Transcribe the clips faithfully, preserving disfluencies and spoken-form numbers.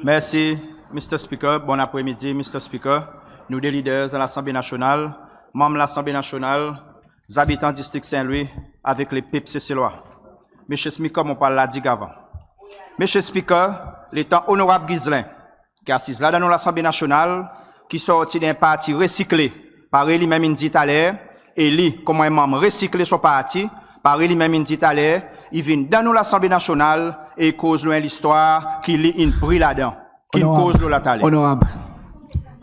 Mersi Mr Speaker. Bonn apre midi Mr Speaker, nou de Leaders dan Lasanble Nasyonal, Manm Lasanble Nasyonal, zabitan distrik St Louis avek lepep Seselwa. Mr Speaker, mon pou al la dig avan. Mr Speaker, letan Onorab Ghislain ki asiz la dan nou Lasanble Nasyonal, ki sorti dan en parti resikle, parey li menm in dir taler, e li konman en manm resikle son parti, parey li menm in dir taler, i vin dan nou Lasanble Nasyonal e i koz lo en listwar ki li in pri ladan, ki'n koz lo la taler. Onorab,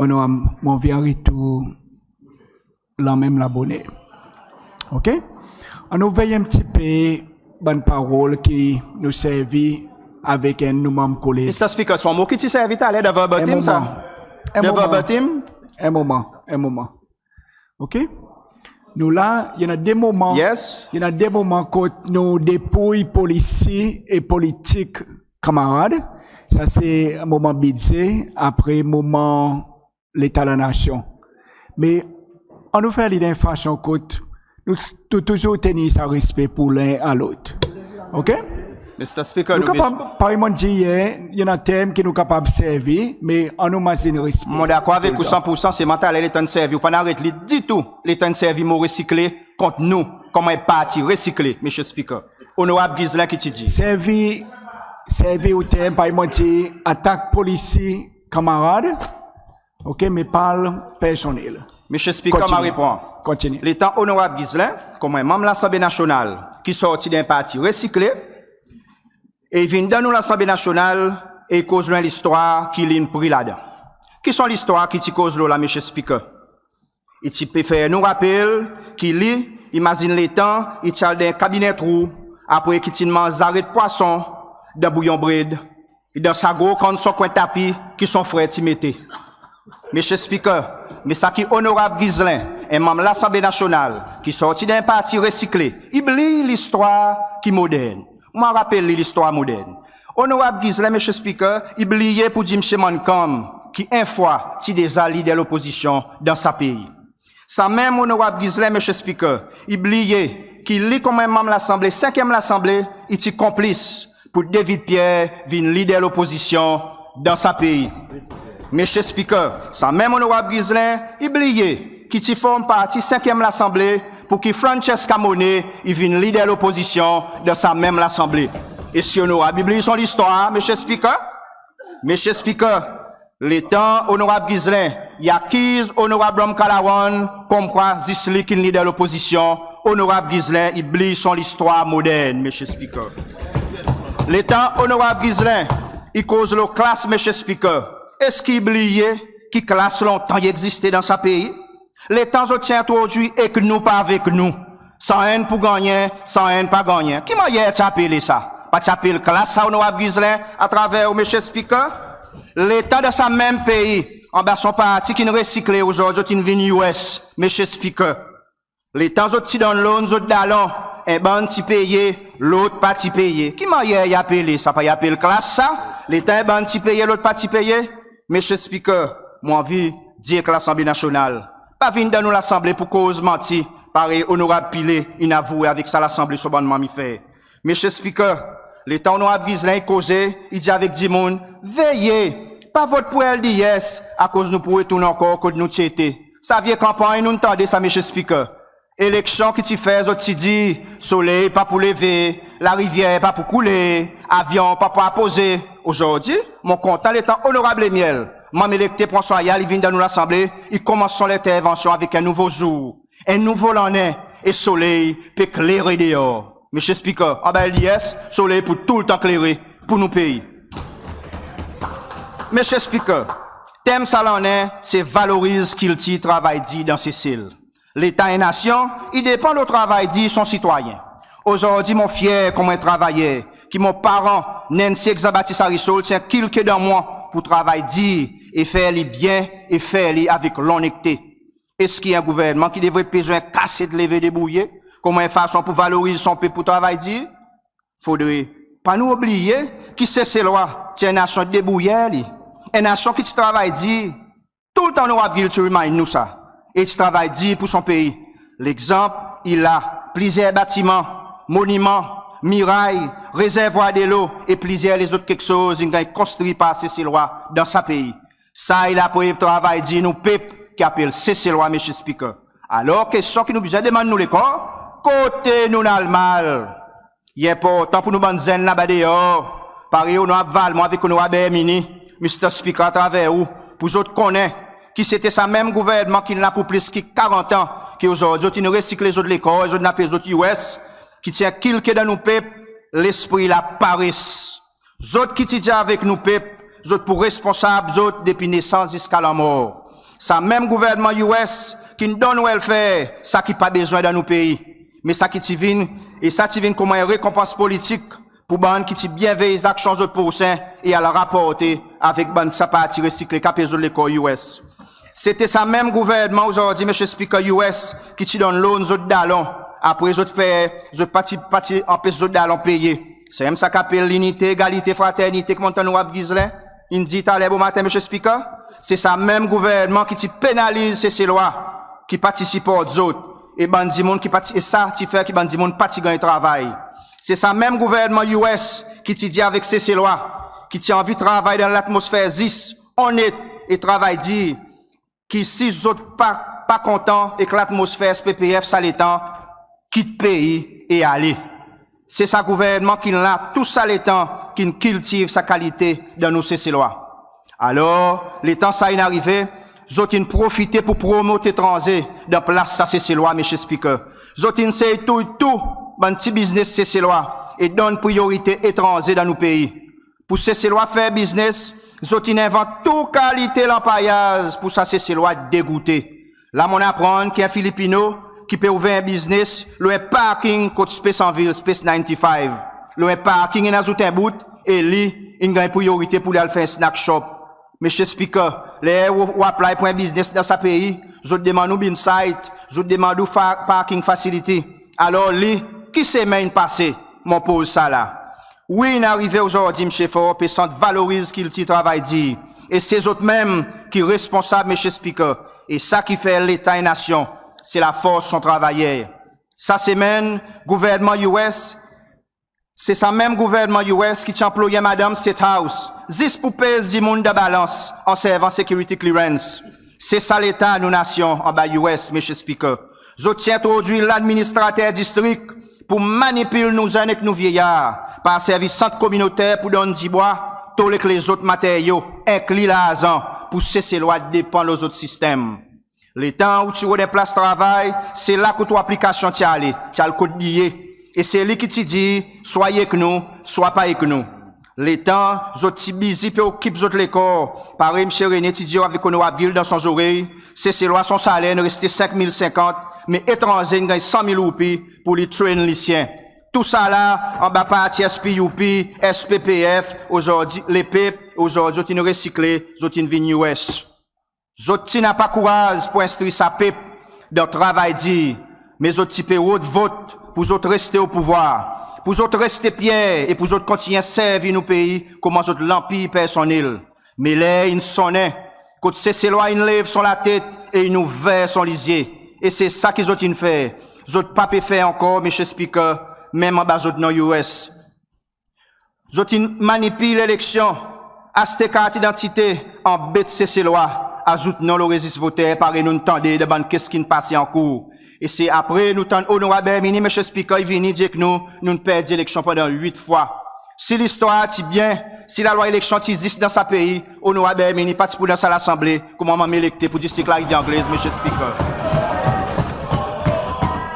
Onorab, mon anvi aret ou lanmenm laboner. OK? Annou vey en pti pe bann parol ki nou servi avek enn nou manm koleg. Mr Speaker, son mo ki ti servi taler dan verbatim sa. En moman. Dan verbatim. En moman, en moman. OK? Nou la, i annan de moman. Yes. I annan de moman kot nou depouy polisi e politik kanmarad. Sa se moman Bidze, apre moman Leta Lanasyon. Me annou fer li dan en fason kot nou, nou touzour tenir sa respe pour l'un à l'autre. OK? Mr Speaker, nou kapab, parey mon'n dir yer, i annan term ki nou kapab servi, me annou mazin respe. Mon dakor avek ou san pour san, selman taler letan in servi, ou pa'n aret li ditou, letan in servi mo resikle kont nou, konman en parti resikle, Mr Speaker. Onorab Ghislain ki ti dir. Servi, servi ou term, parey mon dir, atak polisi kanmarad, OK, me pa al personnel. Mr Speaker, mon a repran. Kontinyen. Letan Onorab Ghislain, konman en Manm Lasanble Nasyonal, ki sorti dan en parti resikle, e i vin dan nou Lasanble Nasyonal, e i koz lo en listwar ki li in pri ladan. Ki son listwar ki ti koz lo la, Mr Speaker? I ti pe fer nou rapel ki li, i mazin letan i ti al dan en kabinen trou, apre ki ti'n manz zaret pwason dan bouyon bred, e dan sa gro kann son kwen tapi ki son frer ti mete. Mr Speaker, me sa ki Onorab Ghislain, en Manm Lasanble Nasyonal, ki sorti dan en parti resikle, i bliy listwar ki modern. Mon a rapel li listwar modern. Onorab Ghislain, Mr Speaker, i bliye pour dir Msye Mancham, ki en fwa ti deza Leader Lopozisyon dan sa pei. Sa menm Onorab Ghislain, Mr Speaker, i bliye ki li konman en Manm Lasanble, senkyenm Lasanble, i ti konplis pour David Pierre vin Leader Lopozisyon dan sa pei. Mr Speaker, sa menm Onorab Ghislain, i bliye ki ti form parti senkyenm Lasanble pour ki Francesca Monet i vin Leader Lopozisyon dan sa menm Lasanble. Eski Onorab i bliy son listwar, Mr Speaker? Mr Speaker, letan Onorab Ghislain i akiz Onorab Ramkalawan konmkwa zis li ki'n Leader Lopozisyon, Onorab Ghislain i bliy son listwar modern, Mr Speaker. Letan Onorab Ghislain i koz lo klas, Mr Speaker, eski i bliye ki klas lontan i egziste dan sa pei? Letan zot ti entrodwir ek nou pa avek nou, sa enn pou gannyen, sa enn pa gannyen. Ki mannyer ti apele sa? Pa ti apel klas sa, Onorab Ghislain, atraver ou, Mr Speaker? Letan dan sa menm pei, anba son parti ki'n resikle, ozordi zot in vin US, Mr Speaker. Letan zot ti donn loan zot dalon, en bann ti peye, lot pa ti peye. Ki mannyer i apele sa? Pa i apel klas sa? Letan en bann ti peye, lot pa ti peye? Mr Speaker, mon anvi dir ek Lasanble Nasyonal, pa vin dan nou Lasanble pour koz manti, parey Onorab Pillay in avoue avek sa Lasanble son bann Manm i fer. Mr Speaker, letan Onorab Ghislain i koze, i dir avek dimoun, veye, pa vot pour LDS, akoz nou pou retourn ankor kot nou ti ete. Sa vye kanpanny nou'n tande sa, Mr Speaker. Eleksyon ki ti fer, zot ti dir, soley pa pou leve, larivyer pa pou koule, avyon pa pou apoze. Ozordi, mon kontan letan Onorab Lemiel, Manm Elekte Pwanswa Yal, i vin dan nou Lasanble, i konmans son lentervansyon avek en nouvo zour, en nouvo lannen, e soley pe klere deor. Mr Speaker, anba LDS, soley pou toultan klere pour nou pei. Mr Speaker, tenm sa lannen se valoriz kiltir travay dir dan Sesel. Leta en nasyon, i depan lo travay dir son sitwayen. Ozordi, mon fyer konman en travayer, ki mon paran, Nancy ek Jean-Baptiste Arissol, ti enkilke dan mwan pour travay dir e fer li byen e fer li avek lonnekte. Eski en gouvernman ki devret bezwen kaset leve debrouye konman en fason pour valoriz son pep pour travay dir? Fodre pa nou oubliye ki Seselwa ti en nasyon debrouyer li, en nasyon ki ti travay dir. Toultan Onorab Gill ti remind nou sa. E ti travay dir pour son pei. Legzanp i la, plizyer batiman, moniman, miray, rezervwar delo e plizyer lezot keksoz in ganny konstri par Seselwa dan sa pei. Sa i laprev travay dir nou pep ki apel Seselwa, Mr Speaker. Alor kestyon ki nou bezwen demann nou lekor, kote nou'n al mal? I enportan pour nou bann zenn laba deor, parey Onorab Valmont avek Onorab Herminie, Mr Speaker, atraver ou, pour zot konnen ki sete sa menm gouvernman ki'n la pour plis ki karant an, ki ozordi zot in resikle zot lekor e zot in apel zot US, ki ti enkilke dan nou pep lespri lapares. Zot ki ti dir avek nou pep, zot pou responsab zot depi nesans ziska lanmor. Sa menm gouvernman US ki'n donn welfare sa ki pa bezwen dan nou pei, me sa ki ti vin, e sa ti vin konman en rekonpans politik pour bann ki ti byen vey zaksyon zot prosen e al raporte avek bann sa parti resikle ki apel zot lekor US. Sete sa menm gouvernman ozordi, Mr Speaker, US ki ti donn loan zot dalon, apre zot fer, zot pa ti, pa ti anpes zot dalon peye. Sanmenm sa ki apel linite, egalite, fraternite, ki mon'n tann Onorab Ghislain in dir taler bomaten, Mr Speaker. Se sa menm gouvernman ki ti penaliz Seselwa ki pa ti siport zot, e bann dimoun ki pa ti, e sa ti fer ki bann dimoun pa ti ganny travay. Se sa menm gouvernman US ki ti dir avek Seselwa ki ti anvi travay dan latmosfer zis, onnet e travay dir, ki si zot pa, pa kontan ek latmosfer SPPF sa letan, kit pei e ale. Se sa gouvernman ki'n la tou sa letan ki'n kiltiv sa kalite dan nou Seselwa. Alor letan sa in arive, zot in profite pour promot etranze dan plas sa Seselwa, Mr Speaker. Zot in sey touy tou bann pti biznes Seselwa e donn priyorite etranze dan nou pei. Pour Seselwa fer biznes, zot in envant tou kalite lanpayaz pour sa Seselwa degoute. La mon'n aprann ki en Filipino ki pe ouver en biznes lo en parking kot Space Anvil, Space ninety-five. Lo en parking in azout en bout e li in ganny priyorite pour li al fer en snack shop. Mr Speaker, ler ou, ou apply pour en biznes dan sa pei, zot demann ou bin site, zot demann ou fa, parking facility. Alor li, ki semen in pase? Mon poz sa la. Wi, in arive ozordi Msye Faure pe sant valoriz kiltir travay dir. E se zot menm ki responsab, Mr Speaker. E sa ki fer Leta en nasyon, se lafors son travayer. Sa semenn, gouvernman US, se sa menm gouvernman US ki ti anploy en madanm State House zis pour pez dimoun dan balans an servan security clearance. Se sa leta nou nasyon anba US, Mr Speaker. Zot ti entrodwir ladministrater distrik pour manipil nou zenn ek nou vyeyar par servi sant kominoter pour donn dibwa, tol ek lezot materyo, enkli larzan pour Seselwa depan lo zot sistenm. Letan ou ti rod en plas travay, se la kot ou aplikasyon ti ale, ti al kot DA. E se li ki ti dir, swa i ek nou, swa pa ek nou. Letan zot ti bizi pe okip zot lekor, parey Msye Rene ti dir avek Onorab Gill dan son zorey, Seselwa son saler in reste senk mil senkant, me etranze in ganny san mil roupi pour li train lisyen. Tousala anba parti SPUP, SPPF, ozordi Lepep, ozordi zot in resikle, zot in vin US. Zot ti napa kouraz pour enstri sa pep dan travay dir, me zot ti pe rod vot pour zot reste o pouvwar, pour zot reste fyer e pour zot kontinyen servi nou pei konman zot lanpir personnel. Me ler in sonnen, kot Seselwa in lev son latet e in ouver son lizye. E se sa ki zot in fer. Zot pa pe fer ankor, Mr Speaker, menm anba zot non US. Zot in manipil eleksyon, aste kart idantite, anbet Seselwa, azout non lo rezis voter, parey nou'n tande dan bann kes ki'n pase ankour. E se apre nou tann Onorab Herminie, Mr Speaker, i vini dir ek nou, nou'n perdi eleksyon pandan wit fwa. Si listwar ti byen, si lalwa eleksyon ti zis dan sa pei, Onorab Herminie pa ti pou dan sa Lasanble konman manm elekte pour distrik Larivyer Anglez, Mr Speaker.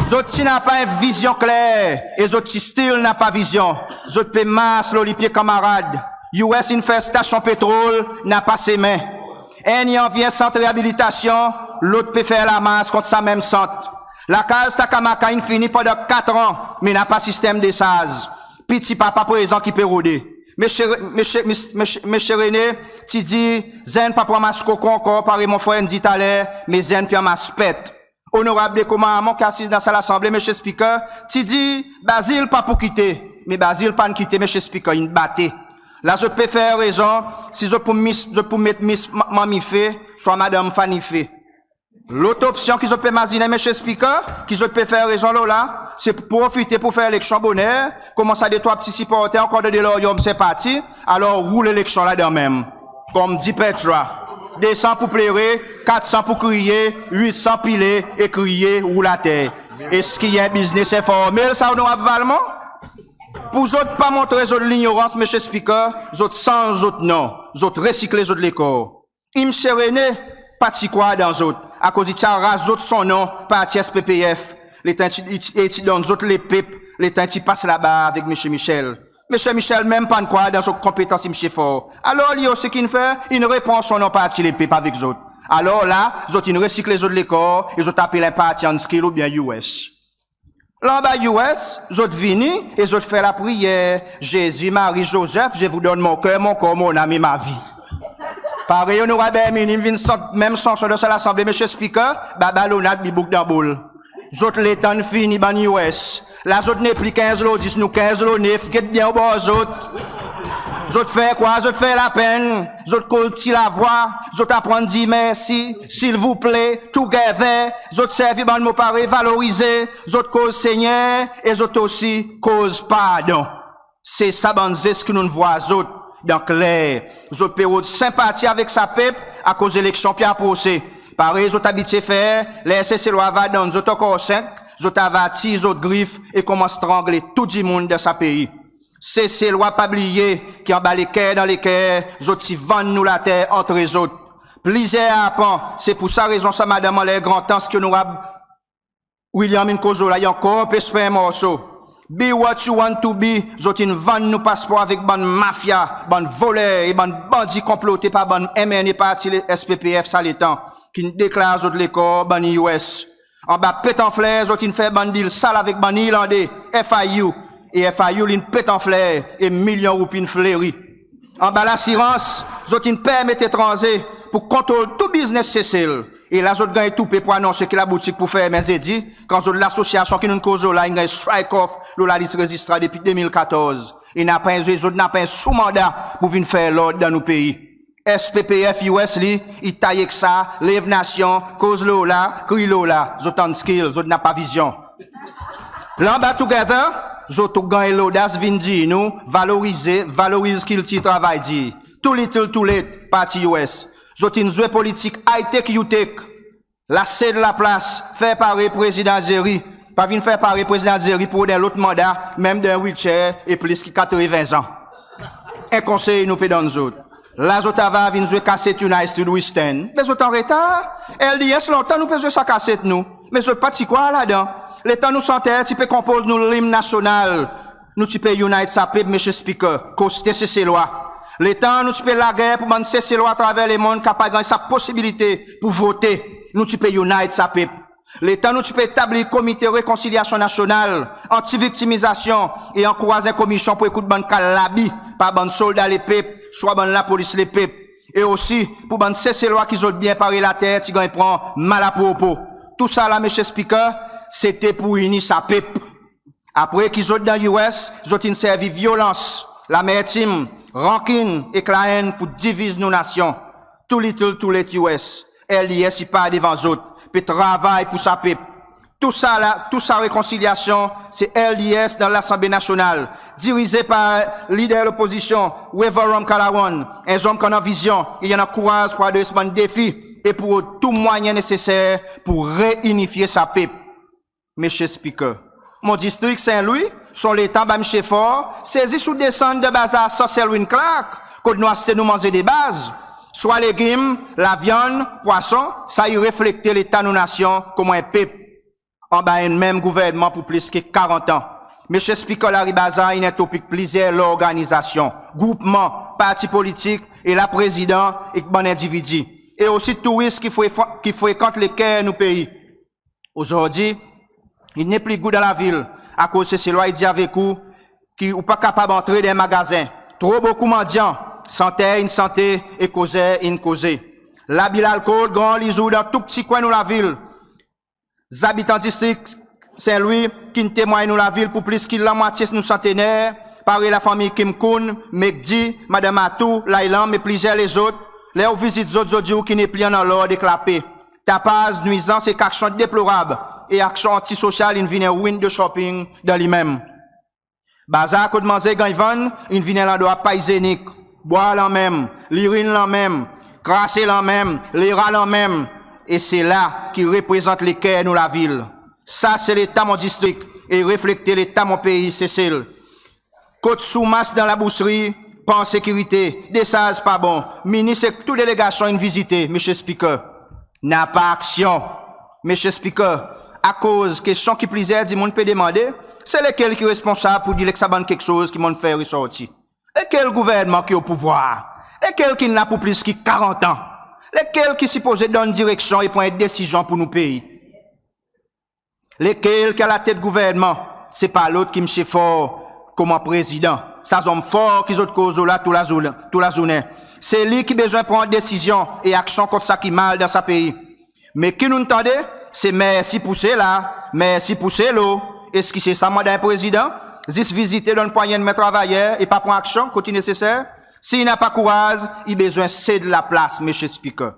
Zot ti napa en vizyon kler e zot ti still napa vizyon. Zot pe mars lo lipye kanmarad. US in fer stasyon petrol, napa semen. Enn i anvi en sant reabilitasyon, lot pe fer lamars kont sa menm sant. Lakaz Takamaka in fini pandan kat an, me napa sistenm desarz. Piti papa prezan ki pe rode. Msye, Msye, Msye, Msye Rene ti dir, zenn pa pou anmas koko ankor, parey mon frer in dir taler, me zenn pe anmas pet. Onorab De Commarmond ki asiz dan sa Lasanble, Mr Speaker, ti dir Basil pa pou kite, me Basil pa'n kite, Mr Speaker, in bate. La zot pe fer rezon, si zot pou mis, zot pou met Miss Ma-, Mamife, swa Madanm Fanife. Lot opsyon ki zot pe mazinen, Mr Speaker, ki zot pe fer rezon lo la, se profite pour fer eleksyon boner, konman sa detrwa pti siporter ankor donn de loryom senpati, alor roul eleksyon ladan menm. Konmdi Petra, de san pour plere, kat san pour kriye, wit san pile e kriye roul ater. Eski i en biznes enformel sa, Onorab Valmont? Pour zot pa montre zot linyorans, Mr Speaker, zot sanz zot non, zot resikle zot lekor. Msye Rene pa ti krwar dan zot, akoz i ti aras zot son non parti S P P F, letan i ti, i ti, i ti donn zot lepep, letan i ti pas labar avek Msye Michel. Msye Michel menm pa'n krwar dan zot konpetans, Msye Faure. Alor li osi ki'n fer, in repran son non Parti Lepep avek zot. Alor la, zot in resikle zot lekor e zot apel en parti an skill oubyen U S. La anba U S, zot vini e zot fer lapriyer, Jésus, Marie, Joseph, je vous donne mon cœur, mon corps, mon âme et ma vie. Parey Onorab Herminie in vin sant menm sanson dan sa Lasanble, Mr Speaker, baba Lonat, bibouk dan boul. Zot letan in fini, bann U S. La zot nepli kenz lo dis, nou kenz lo nef, get byen obor zot. Zot fer kwa? Zot fer lapenn, zot koz pti lavwa, zot aprann dir mersi, silvouple, together, zot servi bann mo parey valorize, zot koz Senyer e zot osi koz pardon. Se sa bann zes ki nou'n vwar zot dan kler. Zot pe rod senpati avek sa pep akoz eleksyon pe aprose. Parey zot abitye fer, ler Seselwa ava donn zot ankor senk, zot ava tir zot grif e konmans trangle tou dimoun dan sa pei. Seselwa pa bliye ki anba leker dan leker, zot ti vann nou later antre zot. Plizyer arpan, se pour sa rezon sa madanm anler Grand Anse ki Onorab William in koz lo la, i ankor pe esper en morso. Be what you want to be, zot in vann nou paspor avek bann mafya, bann voler e bann bandi konplote par bann M N A parti le S P P F sa letan, ki'n deklar zot lekor bann U S. Anba pet anfler, zot in fer bann dil sal avek bann Irlande, F I U, e F I U li'n pet anfler e milyon roupi in fleri. Anba lasirans, zot in permet etranze pour kontrol tou biznes Sesel. E la zot ganny toupe pour anonse ki laboutik pour fermen Zedi, kan zot lasosyasyon ki nou'n koz lo la in ganny strike off lo lalis rezistrar depi de mil katorz. E napa en, zot napa en sou manda pour vin fer lord dan nou pei. S P P F U S li, i tay ek sa, lev nasyon, koz lo la, kriy lo la, zot an skill, zot napa vizyon. La anba Together, zot ou ganny lodas vin dir nou, valorize, valoriz kiltir travay dir. Too little, too late, parti U S. Zot in zwe politik I take, you take. Lase laplas, fer parey Prezidan Alzeri. Pa vin fer parey Prezidan Alzeri pour rod en lot manda, menm dan en wheelchair e plis ki katreven an. En konsey nou pe donn zot. La zot ava vin zwe kaset United We Stand. Be zot an retar. L D S lontan nou pe zwe sa kaset nou. Me zot pa ti krwar ladan. Letan nou santer ti pe konpoz nou lim nasyonal, nou ti pe unite sa pep, Mr Speaker, koste Seselwa. Letan nou ti pe lager pour bann Seselwa atraver lemonn kapab ganny sa posibilite pour vote, nou ti pe unite sa pep. Letan nou ti pe etablir Komite Rekonsilyasyon Nasyonal, anti-viktimizasyon e ankouraz en komisyon pour ekout bann ka labi par bann solda lepep, swa bann lapolis lepep. E osi pour bann Seselwa ki zot byen parey later ti ganny pran mal apropo. Tousala, Mr Speaker, sete pour ini sa pep. Apre ki zot dan U S, zot in servi vyolans, lamertim, rankin ek laenn pour diviz nou nasyon. Too little, too late U S. L D S i par devan zot, pe travay pour sa pep. Tousala, tou sa rekonsilyasyon, se L D S dan Lasanble Nasyonal, dirize par Leader Lopozisyon, Wavel Ramkalawan, en zonm ki annan vizyon e i annan kouraz pour adres bann defi e pour rod tou mwayen neseser pour reinifye sa pep. Mr Speaker, mon distrik St Louis, son letan anba Mr Faure, se zis ou desann dan bazar Sir Selwyn Clarke, kot nou aste nou manze debaz, swa legim, lavyann, pwason, sa i reflekte leta nou nasyon konman en pep, anba enn menm gouvernman pour plis ki karant an. Mr Speaker, lari bazar in en topik plizyer lorganizasyon, groupman, parti politik e la Prezidan ek bann endividi, e osi touris ki fre-, ki frekant leker nou pei. Ozordi, i nepli gou dan lavil, akoz Seselwa i dir avek ou ki ou pa kapab antre dan en magazen, tro bokou mandyan, santer in sante e kozer in koze. Labi lalkol gran lizour dan tou pti kwen nou lavil. Zabitan distrik St Louis ki'n temwanny nou lavil pour plis ki lanmwatye nou santener, parey lafanmir Kimkoun, Mekdi, Madanm Atou, Lailam e plizyer lezot, ler ou vizit zot, zot dir ou ki nepli annan lord ek lape. Tapaz, nwizans ek aksyon deplorab e aksyon anti-sosyal in vin en window shopping dan li menm. Bazar kot manze i ganny vann in vin en landrwa pa izyenik. Bwar lanmenm, lirin lanmenm, krase lanmenm, lera lanmenm. E se la ki reprezant leker nou lavil. Sa se leta mon distrik e i reflekte leta mon pei Sesel. Kot sou mas dan labousri, pa an sekirite, desarz pa bon, minis ek tou delegasyon in vizite, Mr Speaker. Napa aksyon, Mr Speaker. Akoz kestyon ki plizyer dimoun pe demande, se lekel ki responsab pour dilek sa bann keksoz ki mon'n fer resorti? Lekel gouvernman ki o pouvwar? Lekel ki'n la pour plis ki karant an? Lekel ki sipoze donn direksyon e pran en desizyon pour nou pei? Lekel ki a latet gouvernman? Se pa lot ki Msye Faure koman Prezidan. Sa zonm for ki zot koz lo la tou lazournen, tou lazournen. Se li ki bezwen pran desizyon e aksyon kont sa ki mal dan sa pei. Me ki nou'n tande, se mersi pour sela, mersi pour selo. Eski se sa manda en Prezidan? Zis vizite, donn pwannyen men travayer e pa pran aksyon kot i neseser? Si i napa kouraz, i bezwen sed laplas, Mr Speaker.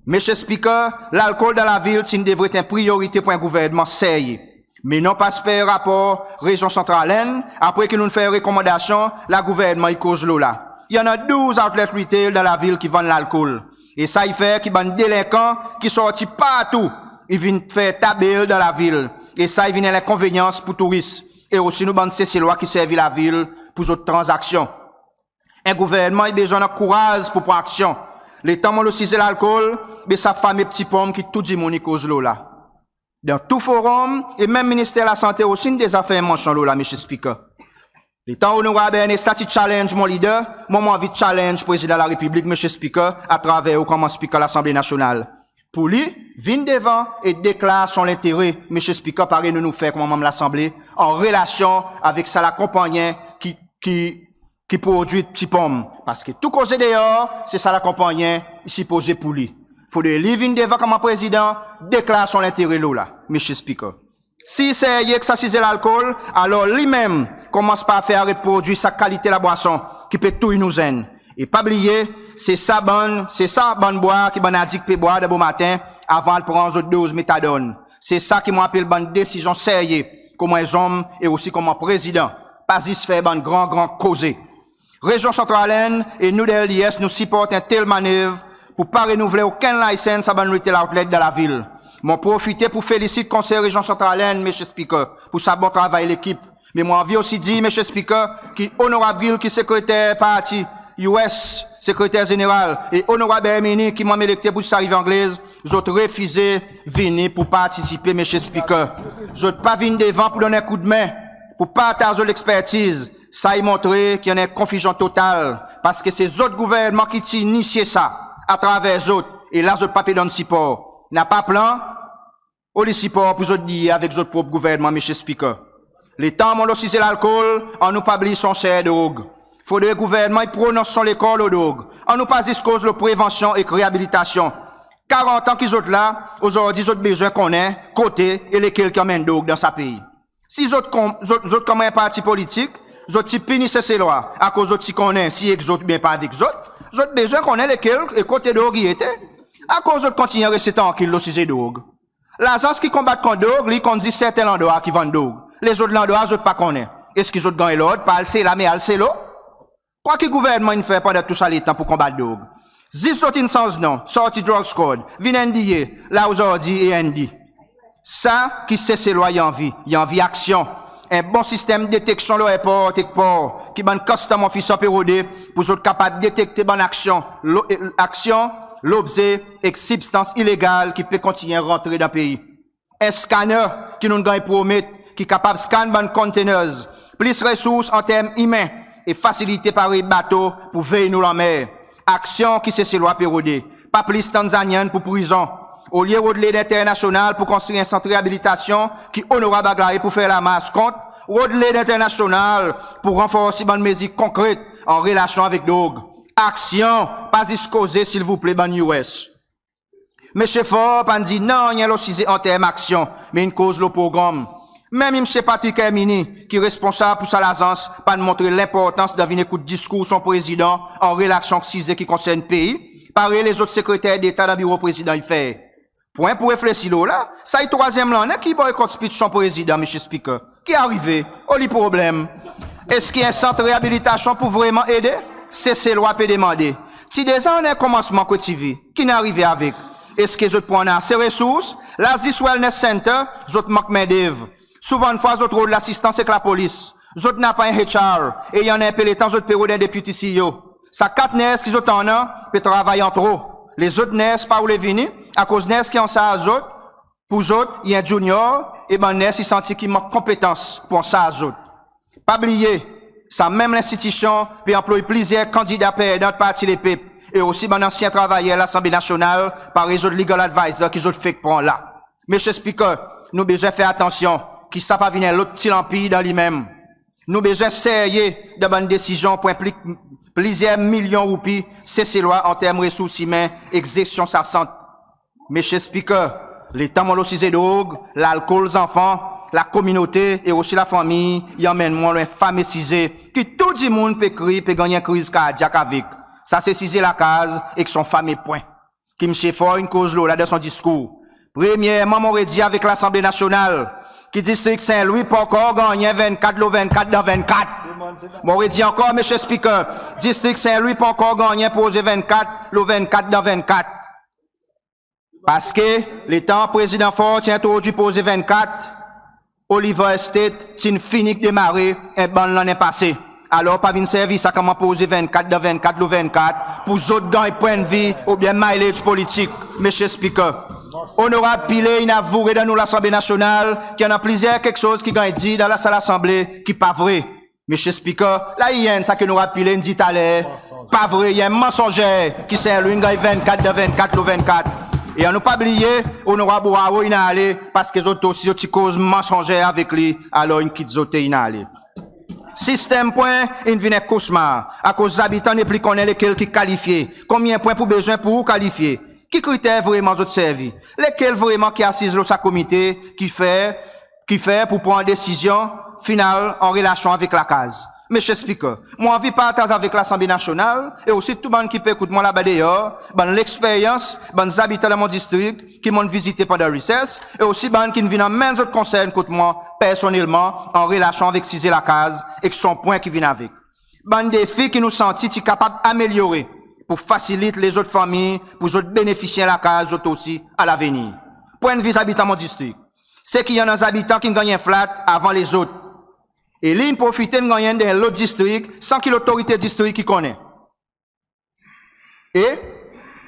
Mr Speaker, lalkol dan lavil ti'n devret en priyorite pour en gouvernman serye. Me non pa esper rapor Rezyon Santral Enn, apre ki nou'n fer rekomandasyon, la gouvernman i koz lo la. I annan douz outlet retail dan lavil ki vann lalkol. E sa i fer ki bann delenkan ki sorti partou i vin fer tabel dan lavil. E sa i vin en lenkonvenyans pour touris e osi nou bann Seselwa ki servi lavil pour zot tranzaksyon. En gouvernman i bezwen annan kouraz pour pran aksyon. Letan mon lo size lalkol, be sa fame pti ponm ki tou dimoun i koz lo la. Dan tou forom, e menm Minister Lasante osi in deza fer mansyon lo la, Mr Speaker. Letan Onorab Ernesta ti challenge mon Leader, mwan mon anvi challenge Prezidan Larepiblik, Mr Speaker, atraver ou koman Speaker Lasanble Nasyonal, pour li vin devan e deklar son lentere, Mr Speaker, parey nou, nou fer koman Manm Lasanble, an relasyon avek sa lakonpannyen ki, ki, ki prodwi pti ponm. Parski tou koze deor, se sa lakonpannyen i sipoze pour li. Fodre li vin devan koman Prezidan, deklar son lentere lo la, Mr Speaker. Si i serye ek sa size lalkol, alor li menm komans par fer aret prodwi sa kalite labwason ki pe touy nou zenn. E pa bliye, se sa bann, se sa bann bwar ki bann adikt pe bwar dan bomaten avan al pran zot doz metadon. Se sa ki mon apel bann desizyon serye koman en zonm e osi koman Prezidan, pa zis fer bann gran, gran koze. Rezyon Santral Enn e nou dan LDS nou siport en tel manev pour pa renouvle okenn license sa bann retail outlet dan lavil. Mon profite pour felisit Konsey Rezyon Santral Enn, Mr Speaker, pour sa bon travay lekip. Me mon anvi osi dir, Mr Speaker, ki Onorab Gill ki Sekreter Parti US, Sekreter Zeneral, e Onorab Herminie ki Manm Elekte pour Distrikt Rivière Anglaise, zot refize vini pour partisipe, Mr Speaker. Zot pa vin devan pour donn en koudmen, pour partaz zot lekspertiz. Sa i montre ki i annan en konfizyon total, parski se zot gouvernman ki ti inisye sa atraver zot, e la zot pa pe donn sipor. Napa plan, oli sipor pour zot dir avek zot prop gouvernman, Mr Speaker? Letan mon lo size lalkol, annou pa bliy son ser drog. Fodre gouvernman i pronons son lekor lo drog. Annou pa zis koz lo prevansyon ek reabilitasyon. Karant an ki zot la, ozordi zot bezwen konnen kote e lekel ki anmenn drog dan sa pei. Si zot kon-, zot, zot konman en parti politik, zot ti pini Seselwa akoz zot ti konnen si i ek zot oubyen pa avek zot, zot bezwen konnen lekel e kote drog i ete. Akoz zot kontinyen reste trankil lo size drog? Lazans ki konbat kont drog, li i konn zis serten landrwa ki vann drog. Lezot landrwa zot pa konnen. Eski zot ganny lord pa al sela, me al selo? Kwa ki gouvernman in fer pandan tou sa letan pour konbat drog? Zis zot in sanz non, sorti Drug Squad, vin NDA, la ozordi AND. Sa ki Seselwa i anvi, i anvi aksyon. En bon sistenm deteksyon lo erport ek por, ki bann custom officer pe rode, pour zot kapab detekte bann aksyon, lo-, e, aksyon, lobze ek sibstans ilegal ki pe kontinyen rantre dan pei. En scanner ki nou'n ganny promet, ki kapab scan bann containers. Plis resours an term imen e fasilite parey bato pour vey nou lanmer. Aksyon ki Seselwa pe rode. Pa plis Tanzanyan pour prizon. Olye rod led enternasyonal pour konstri en sant reabilitasyon ki Onorab Aglae pou fer lamars kont, rod led enternasyonal pour ranforsi bann mezir konkret an relasyon avek drog. Aksyon, pa zis koze silvouple bann US. Msye Faure pa'n dir nanryen lo size an term aksyon, me in koz lo progranm. Menm Msye Patrick Herminie, ki responsab pour sa lazans, pa'n montre lenportans dan vin ekout diskour son Prezidan an relasyon ek size ki konsern pei, parey lezot Sekreter Deta dan Biro Prezidan i fer. Pwen pou reflesir lo la, sa i trwazyenm lannen ki i boykot speech son Prezidan, Mr Speaker. Ki arive? Oli problenm? Eski en sant reabilitasyon pou vreman ede? Seselwa pe demande. Ti deza annan en konmansman kot ti vi. Ki'n arive avek? Eski zot pou annan ase resours? La zis Wellness Centre, zot mank mendev. Souvandfwa zot rod lasistans ek lapolis. Zot napa en HR, e i annan en pe letan zot pe rod en deputy CEO. Sa kat ners ki zot annan pe travay an tro. Lezot ners pa oule vini, akoz ners ki ansarz zot, pour zot, i en junior, e bann ners i santi ki i mank konpetans pour ansarz zot. Pa bliye, sa menm lenstitisyon pe anploy plizyer kandida perdan Parti Lepep, e osi bann ansyen travayer Lasanble Nasyonal, parey zot legal adviser ki zot fek pran la. Mr Speaker, nou bezwen fer atansyon ki sa pa vin en lot pti lanpir dan li menm. Nou bezwen serye dan bann desizyon pou enplik plizyer milyon roupi Seselwa an term resours imen ek zesyon sa sant. Mr Speaker, letan mon lo size drog, lalkol, zanfan, lakominote e osi lafanmir, i anmenn mwan lo en fame size ki tou dimoun pe kriy, pe ganny en kriz kardyak avek. Sa se size lakaz ek son fame pwen ki Msye Faure in koz lo la dan son diskour. Premyerman, mon redi avek Lasanble Nasyonal ki distrik St Louis pa ankor gannyen vennkat lo vennkat dan vennkat. Mon redi ankor, Mr Speaker, distrik St Louis pa ankor gannyen proze vennkat lo vennkat dan vennkat. Parski letan Prezidan Faure ti entrodwir proze vennkat, Oliver Estate ti'n fini demare en bann lannen pase. Alor pa vin servi sa konman proze vennkat dan vennkat lo vennkat pour zot ganny pwennvi oubyen mileage politik, Mr Speaker. Onorab Pillay in avoue dan nou Lasanble Nasyonal ki i annan plizyer keksoz ki ganny dir dan sa Lasanble ki pa vre. Mr Speaker, la i enn sa ki Onorab Pillay in dir taler, pa vre, i en mansonzer ki St Louis in ganny vennkat dan vennkat lo vennkat. E annou pa bliye, Onorab Hoareau in ale, parski zot osi zot ti koz mansonzer avek li, alor in kit zot e in ale. Sistenm pwen in vin en kosmar, akoz zabitan nepli konnen lekel ki kalifye, konbyen pwen pou bezwen pour ou kalifye, ki kriter vreman zot servi, lekel vreman ki asiz lo sa komite ki fer, ki fer pour pran desizyon final an relasyon avek lakaz. Mr Speaker, mon anvi partaz avek Lasanble Nasyonal e osi tou bann ki pe ekout mwan laba deor, bann leksperyans bann zabitan dan mon distrik ki mon'n vizite pandan recess, e osi bann ki'n vin anmenn zot konsern kot mwan personnelman an relasyon avek size lakaz ek son pwen ki vin avek. Bann defi ki nou santi ti kapab amelyore pour fasilit lezot fanmir pour zot benefisye en lakaz zot osi a lavenir. Pwennvi zabitan mon distrik, se ki i annan zabitan ki'n ganny en flat avan lezot, e li in profite in ganny enn dan en lot distrik san ki lotorite distrik i konnen e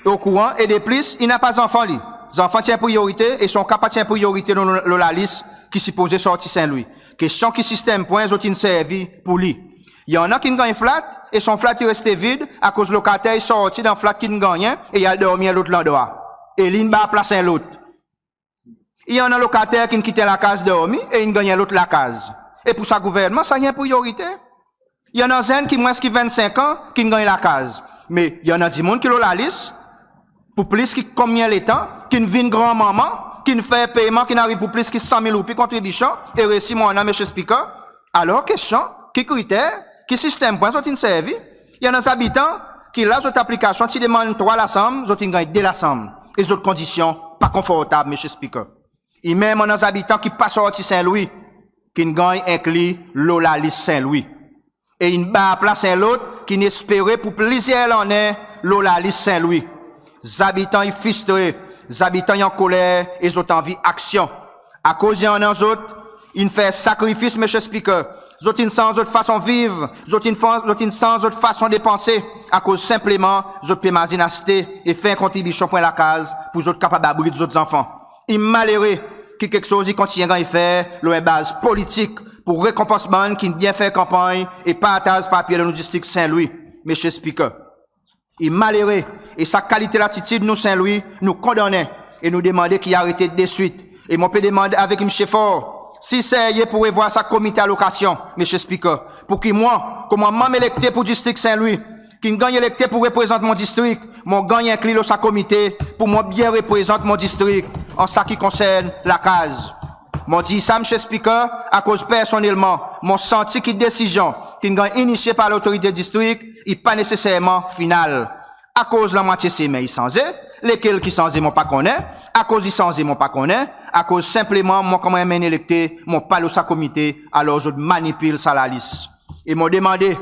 okouran, e deplis i napa zanfan li. Zanfan ti en priyorite e son ka pa ti en priyorite lo, lo lalis ki sipoze sorti St Louis. Kestyon ki sistenm pwen zot in servi pour li? I annan ki'n ganny flat e son flat i reste vid akoz lokater i sorti dan flat ki'n gannyen e i al dormi en lot landrwa, e li in bar plas en lot. I annan lokater ki'n kit en lakaz dormi e in ganny en lot lakaz. E pour sa gouvernman sa i en priyorite? I annan zenn ki mwens ki vennsenk an ki'n ganny lakaz, me i annan dimoun ki lo lalis pour plis ki konbyen letan, ki'n vin granmanman, ki'n fer peyman ki'n ariv pour plis ki san mil roupi kontribisyon e resi mwan annan, Mr Speaker. Alor kestyon, ki kriter, ki sistenm pwen zot in servi? I annan zabitan ki la zot aplikasyon ti demann trwa lasanm, zot in ganny de lasanm, e zot kondisyon pa konfortab, Mr Speaker. I menm annan zabitan ki pa sorti St Louis ki'n ganny enkli lo lalis St Louis, e in bar plas en lot ki'n espere pour plizyer lannen lo lalis St Louis. Zabitan i fristre, zabitan i ankoler e zot anvi aksyon. Akoz i annan zot in fer sakrifis, Mr Speaker, zot in sanz zot fason viv, zot in fa-, zot in sanz zot fason depanse, akoz senpleman zot pe mazin aste e fer en kontribisyon pour en lakaz pour zot kapab abrit zot zanfan. I malere ki keksoz i kontinyen ganny fer lo en baz politik pour rekonpans bann ki'n byen fer kanpanny e partaz papye dan nou distrik St Louis, Mr Speaker. I malere, e sa kalite latitid nou St Louis nou kondannen e nou demande ki i arete deswit. E mon pe demann avek Msye Faure si i serye pour revwar sa komite alokasyon, Mr Speaker, pour ki mwan konman manm elekte pour distrik St Louis, ki'n ganny elekte pour reprezant mon distrik, mon ganny enkli lo sa komite pour mwan byen reprezant mon distrik an sa ki konsern lakaz. Mon dir sa, Msye Speaker, akoz personnelman mon santi ki desizyon ki'n ganny inisye par lotorite distrik i pa neseserman final. Akoz lanmwatye semen i sanze, lekel ki sanze mon pa konnen, Akoz i sanze, mon pa konnen. Akoz senpleman, mwan konman en menm elekte, mon pa lo sa komite, alor zot manipil sa lalis. E mon demande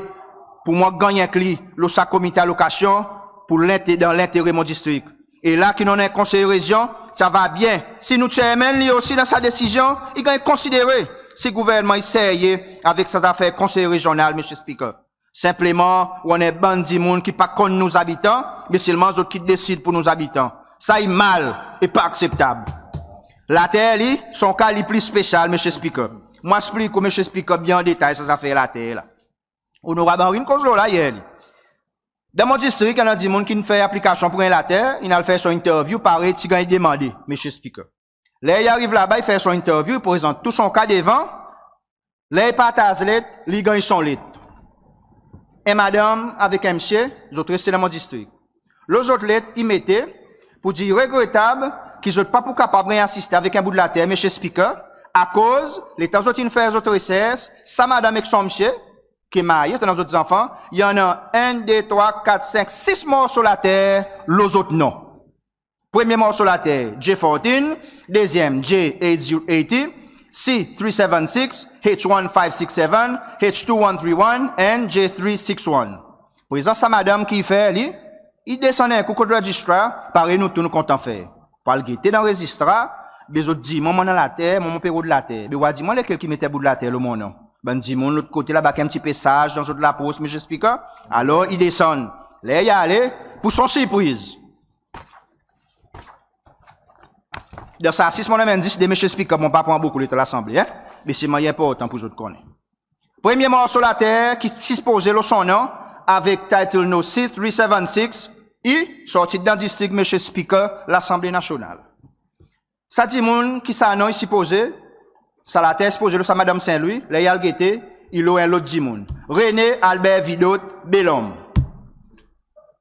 pour mwan ganny enkli lo sa komite alokasyon pour lente-, dan lentere mon distrik. E la ki nou annan en konsey rezyon, sa va byen si nou chairman li osi dan sa desizyon, i ganny konsidere si gouvernman i serye avek sa zafer konsey rezyonal, Mr Speaker. Senpleman, ou annan en bann dimoun ki pa konn nou zabitan, me selman zot ki desid pour nou zabitan. Sa i mal e pa akseptab. Later li, son ka li pli spesyal, Mr Speaker. Mon a eksplik ou, Mr Speaker, byen an detay sa zafer later la. Onorab Henrie in koz lo la yer li. Dan mon distrik, i annan dimoun ki'n fer aplikasyon pour en later, in al fer son interview, parey ti ganny demande, Mr Speaker. Ler i ariv laba, i fer son interview, i prezant tou son ka devan. Ler i partaz let, li i ganny son let. En madanm avek en msye, zot reste dan mon distrik. Lo zot let, i mete pour dir i regretab ki zot pa pou kapab ganny asiste avek en bout later, Mr Speaker, akoz letan zot in fer zot resers, sa madanm ek son msye, ki marye, annan zot zanfan, i annan enn, de, trwa, kat, senk, sis morso later lo zot non. Premye morso later, J fourteen, dezyenm, J eight zero eighty, C three seven six, H one five six seven, H two one three one and J three six one. Prezan sa madanm ki i fer li, i desann en kou kot registrar, parey nou tou nou kontan fer. Pour al gete dan registrar, be zot dir mwan mon annan later, mwan mon pe rod later. Be ou a dir mwan lekel ki met en bout later lo mon non. Bann dimoun lot kote laba ki en pti pe saz dan zot lapros, Mr Speaker. Alor i desann. Ler i ale, pour son sirpriz, dan sa sis mon annan zis de, Mr Speaker, mon pa pran bokou letan Lasanble, en? Me selman i enportan pour zot konnen. Premye morso later ki sipoze lo son non avek title no C three seven six, i sorti dan distrik, Mr Speaker, Lasanble Nasyonal. Sa dimoun ki sa non i sipoze, sa later sipoze lo sa madanm Saint Louis, ler i al gete, i lo en lot dimoun. Rene Albert Vidot, Bel Ombre.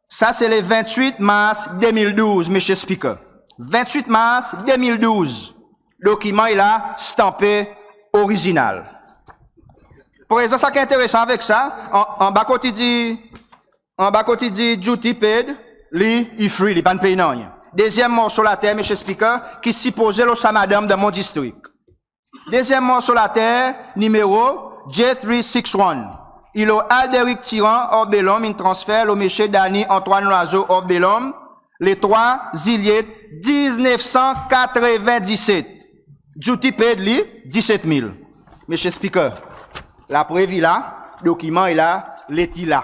Sa se le ventwit mars de mil douz, Mr Speaker. Ventwit mars de mil douz. Dokiman i la, stanpe, orizinal. Prezan sa ki enteresan avek sa, an, anba kot i dir, anba kot i dir duty paid, li i free, li pa'n pey nanryen. Dezyenm morso later, Mr Speaker, ki sipoze lo sa madanm dan mon distrik. Dezyenm morso later, nimero J three six one. I lo Alderic Tirant, Bel Ombre, in transfer lo Msye Dany Antoine Loizeau, Bel Ombre, le trwa Zilyet diznef san katreven diset. Duty paid li, diset mil. Mr Speaker, laprev i la, dokiman i la, let i la.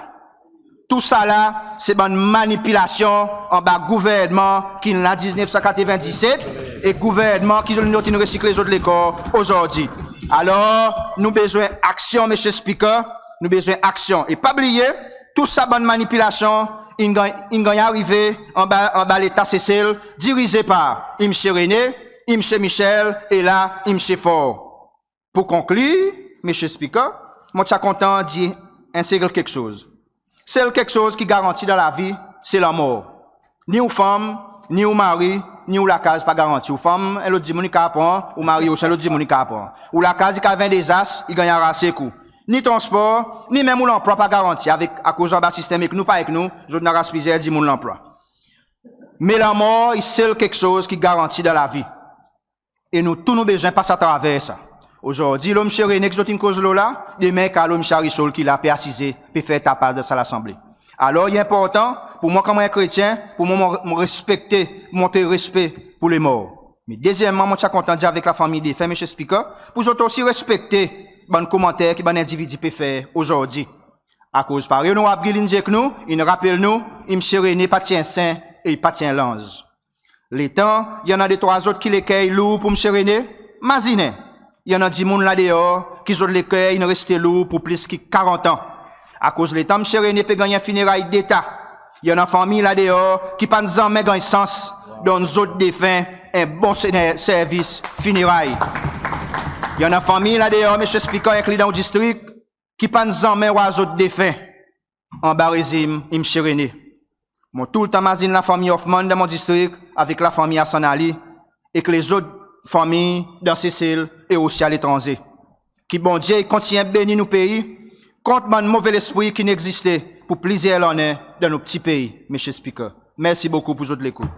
Tousala se bann manipilasyon anba gouvernman ki'n la diznef san katreven diset e gouvernman ki zot in resikle zot lekor ozordi. Alor, nou bezwen aksyon, Mr Speaker, nou bezwen aksyon. E pa bliye, tou sa bann manipilasyon in ganny, in ganny arive anba, anba Leta Sesel, dirize par Msye Rene, Msye Michel e la Msye Faure. Pour konklir, Mr Speaker, mon ti a kontan dir en sel keksoz. Sel keksoz ki garanti dan lavi, se lanmor. Ni ou fanm, ni ou mari, ni ou lakaz pa garanti. Ou fanm, en lot dimoun i kapab pran, ou mari osi, en lot dimoun i kapab pran. Ou lakaz i kapab vin dezas, i ganny arase ek ou. Ni transpor, ni menm ou lanplwa pa garanti avek, akoz anba sistenm ek nou, pa ek nou, zot in aras plizyer dimoun lanplwa. Me lanmor i sel keksoz ki garanti dan lavi. E nou tou nou bezwen pas atraver sa. Ozordi, lo Msye Rene ki zot in koz lo la, demen i kapab lo Msye Arissol ki la pe asize, pe fer tapaz dan sa Lasanble. Alor, i enportan pour mwan konman en kretyen, pour mwan, mon, mon respekte, montre respe pour lemor. Me dezyenmman, mon ti a kontan dir avek lafanmir defen, Mr Speaker, pour zot osi respekte bann komanter ki bann endividi pe fer ozordi. Akoz parey Onorab Gill in dir ek nou, in rapel nou, Msye Rene pa ti en sen e i pa ti en lanz. Letan i annan de trwa zot ki leker i lour pour Msye Rene, mazinen, i annan dimoun la deor ki zot leker in reste lour pour plis ki karant an. Akoz letan Msye Rene pe ganny en fineray deta, i annan fanmir la deor ki pa'n zanmen ganny sans donn zot defen en bon sene-, servis fineray. I annan fanmir la deor, Mr Speaker, enkli dan ou distrik, ki pa'n zanmen war zot defen anba rezim Msye Rene. Mon toultan mazin lafanmir Hoffman dan mon distrik avek lafanmir Hassan Ali ek lezot fanmir dan Sesel e osi aletranze. Ki Bondye i kontinyen beni nou pei kont bann move lespri ki'n egziste pour plizyer lannen dan nou pti pei, Mr Speaker. Mersi bokou pour zot lekout.